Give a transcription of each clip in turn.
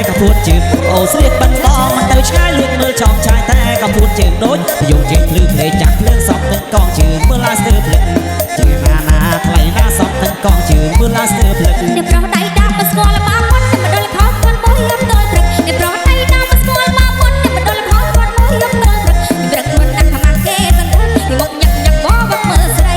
ក៏ពួតជើង អូស្លៀកប៉ិនបងមិនទៅឆ្ងាយ លួចមើលឆោមឆាយតែក៏ពួតជើង ដូចយោជើងភ្លឺភ្លេចាក់ភ្លើងសំនឹងកងជើង មើលឡាស្ទើភ្លឹកជើងណាណាថ្លៃណា សំនឹងកងជើង មើលឡាស្ទើភ្លឹក។ អ្នកប្រុសដៃដាប់មកស្គាល់មកមុន តែមិនដល់ខោគាត់មួយយំដល់ព្រឹក។ អ្នកប្រុសដៃដាប់មកស្គាល់មកមុន តែមិនដល់ខោគាត់មួយយំដល់ព្រឹក ព្រឹកមុនណាស់ខ្មាស់គេសន្ធឹក មុខញឹកញឹកវវមើលស្រី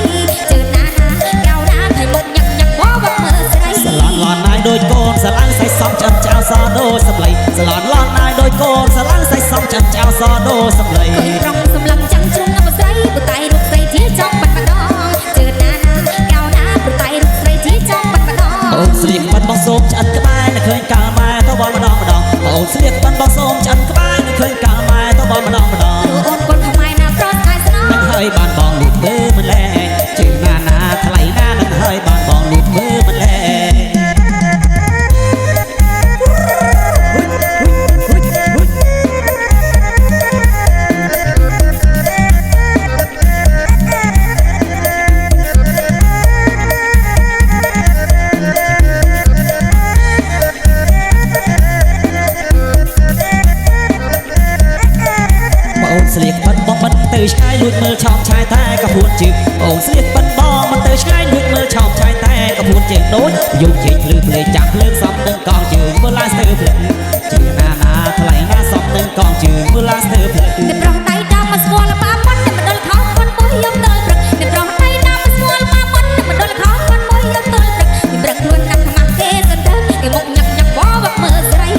ជឿណាណាកៅណា ថៃមុខញឹកញឹកវវមើលស្រី សឡន់ឡន់ណាយដូចកូនស្រឡាំង សាច់សំឆ្អិនឆ្អៅសដូចសម្លៃ សឡន់ឡន់ណាយដូចកូនស្រឡាំង សាច់សំឆ្អិនឆ្អៅសដូចសម្លៃ ឃើញប្រុងសម្លឹងចាំងជ្រុងណាស់ស្រី ប៉ុន្តែរូបស្រីជាចង់បាត់ម្ដង ជឿណាណាកៅណា ប៉ុន្តែរូបស្រីជាចង់បាត់ម្ដង។ អូនស្លៀកប៉ិនបងសូមឆ្អិនក្បែរ នៅឃើញកាលម៉ែទៅបងម្ដងម្ដង អូនស្លៀកប៉ិនបងសូមឆ្អិនក្បែរ នៅឃើញកាលម៉ែទៅបងម្ដងម្ដង ព្រោះអូនគាត់ខ្មែរណាប្រុសស្អាតស្នង នឹងហើយបានបងលូតមើលមិនលែ ជឿណាណាថ្លៃណា នឹងហើយបានបងលូតមើលមិនលែ។ អូនស្លៀកប៉ិនបងមិនទៅឆ្ងាយ លួចមើលឆោមឆាយតែក៏ពួនជើង អូនស្លៀកប៉ិនបងមិនទៅឆ្ងាយ លួចមើលឆោមឆាយតែក៏ពួនជើង ដូចយំជែកភ្លឺភ្លេចាំភ្លើងសំនឹងកងជើង មើលឡាស្ទើភ្លឹកជើងណាណាថ្លៃណា សំនឹងកងជើង មើលឡាស្ទើភ្លឹក។ អ្នកប្រុសដៃដាំមកស្គាល់មកមុន តែមិនដល់ខោគាត់មួយយំដល់ព្រឹក អ្នកប្រុសដៃដាំមកស្គាល់មកមុន តែមិនដល់ខោគាត់មួយយំដល់ព្រឹក ព្រឹកខ្លួនណាស់ខ្មាស់គេសន្ធឹក គេមុខញឹកញឹកវវមើលស្រី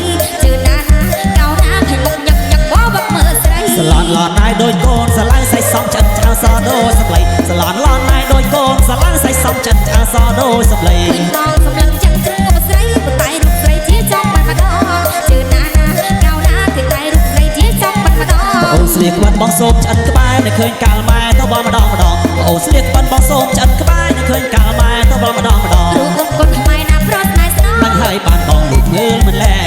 ជឿណាណាកៅណា ឃើញមុខញឹកញឹកវវមើលស្រី សឡន់ឡន់ណាយដូចកូនស្រឡាំង សាច់សំឆ្អិនឆ្អៅសដូចសម្លៃ សឡន់ឡន់ណាយដូចកូនស្រឡាំង សាច់សំឆ្អិនឆ្អៅសដូចសម្លៃ ឃើញបងសម្លឹងចឹងជ្រុងស្រី ប៉ុន្តែរូបស្រីជាចង់បាត់ម្ដង ជឿណាណាកៅណា គេតែរូបស្រីជាចង់បាត់ម្ដង។ អូនស្លៀកក្បិនបងសូមឆ្អិនក្បែរ នៅឃើញកាលម៉ែទៅបងម្ដងម្ដង អូនស្លៀកក្បិនបងសូមឆ្អិនក្បែរ នៅឃើញកាលម៉ែទៅបងម្ដងម្ដង ព្រោះអូនគាត់ខ្មែរណាប្រុសស្នេហ៍ស្នង នឹងហើយបានបងលូតមើលមិនលែ